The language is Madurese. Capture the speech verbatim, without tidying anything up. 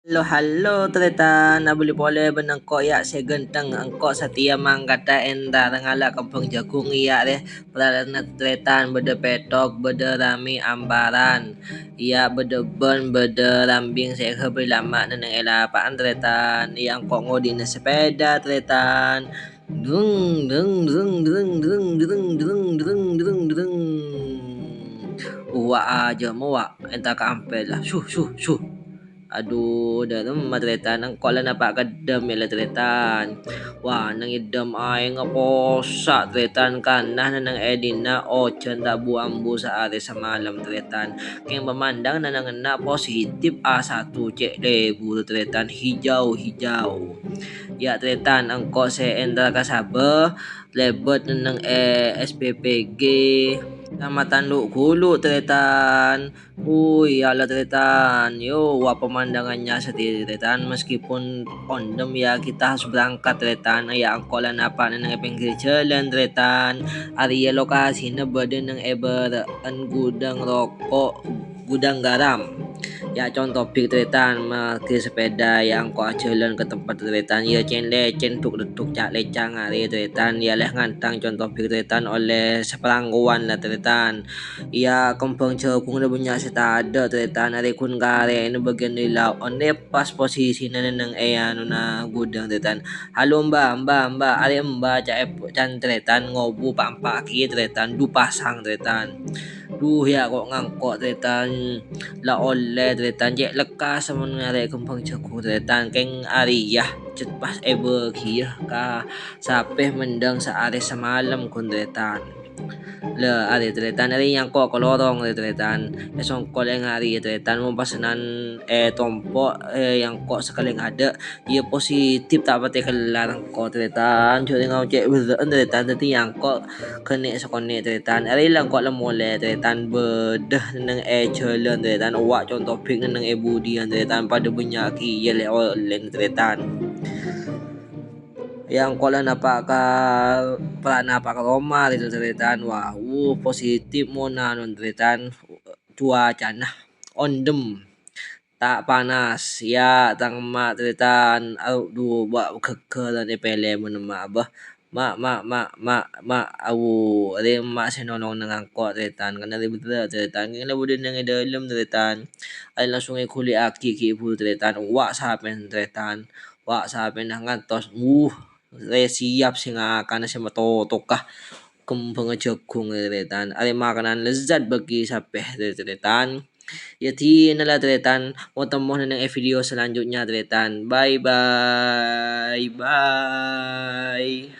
Halo, halo, tarètan. Abâli polè bân engko', yâ', sè ghântheng. Engko' satèya mangkadhâ entar ngala' kembhâng jhâghung, yâ', rè. Paralana tarètan, bâdâ pèthok, bâdâ ramè amparan. Yâ', bâdâ bân, bâdâ rambing sè èghâbây lama' nèng è lapa'an, tarètan. Yâ', engko' ngodina sapèda, tarètan. Dreng, dreng, dreng. Uwa' ajâm, uwa', entar ka ampèr la. Suh, suh, suh. Adu, dâremma tarètan, engko' la napa' ka dhâm, yâ la tarètan. Wah, nèng è dhâm aèngnga possa' tarètan, kana nèng è dinna' ojhân ta' bu-ambu saarè samalem tarètan. Kèng pamandhânganna nèng enna' positif A satu cè' lebur tarètan, hijau-hijau. Yâ' tarètan, engko' sè entar ka sabâ, lèbât nèng è S P P G, Kecamatan Lu' Ghulu tarètan. Ui, yâ la tarètan. Yo, wa pamandhânganna satèya tarètan, meskipun ondhem yâ kita harus berangkat tarètan. Yâ engko' la napa' nèng è pèngghir jhâlân tarètan. Arèya lokasina bâdâ nèng è bârâ'ân gudhâng roko', gudhâng garam. Yâ conto bhik tarètan, marghâ sapèda yâ engko' ajhâlân ka tempat tarètan. Yâ cèn-lècèn, dhuk-leddhuk, ca'-lècang arè tarètan. Yâ lè ngantang conto bhik tarètan ollè saparangkowan la tarètan. Yâ, kembhâng jhâghungnga bânnya' sè tadâ', tarètan, arè ghun karèna bâgiyân lèlaon, pas posisina nèng è anona gudhâng, tarètan. "Halo, Mbah, Mbah, Mbah, arè Mbah," ca'èpon tarètan, ngobu pa'-empa' kèya, tarètan, du pasang, tarètan. Duh, yâ, ko' ngangko', tarètan, la ollè, tarètan, cè' lekkas mon ngarè' kembhâng jhâghung, tarètan, kèng arèya, cè' pas èbâghiyâ ka sapè mendhâng saarè samalem, ghun, tarètan. La, arè tarètan, arè nyangko' ka lorong, arè tarètan. Èsongkol ènga' arè, tarètan, mon pasennan ètompo', ènyangko' sakalè ngadâ', yâ positif ta' patè kellar engko', tarètan. Jhâ' rèng ngocè' berrâ'ân, tarètan, dhâddhi nyangko' ghâni' sakonè', tarètan. Arè la engko' la molè, tarètan, bâdâ nèng è jhâlân, tarètan. Uwa' conto bhik nèng è budiyân, tarètan, padâ bânnya' kèya lè-, ollèna, tarètan. Yâ engko' la napa' ka, pala napa' ka roma, tarètan. Wah, wuh, positif mon anu, tarètan, cuacana ondhem, ta' panas, yâ, tang emma', tarètan, adhu, wa' ghâggârân èpèlè mon emma', bâh. Ma', ma', ma', ma', ma', awu, arè emma' sè nolong nèng engko', tarètan, karna arè berrâ', tarètan, kèng la bâdâ nèng è dâlem, tarètan. Arè langsung èghuliyaghi ghi' buru, tarètan, wa' sapèna, tarètan. Wa' sapèna ngantos, wuh, rè siap sè ngakana sè matotoka kembhângnga jhâghung, tarètan. Arè makanan lezat bagi sapè, tarètan. Yâ dinala, tarètan, mo-, temmo nèng è video selanjutnya, tarètan. Bye, bye, bye.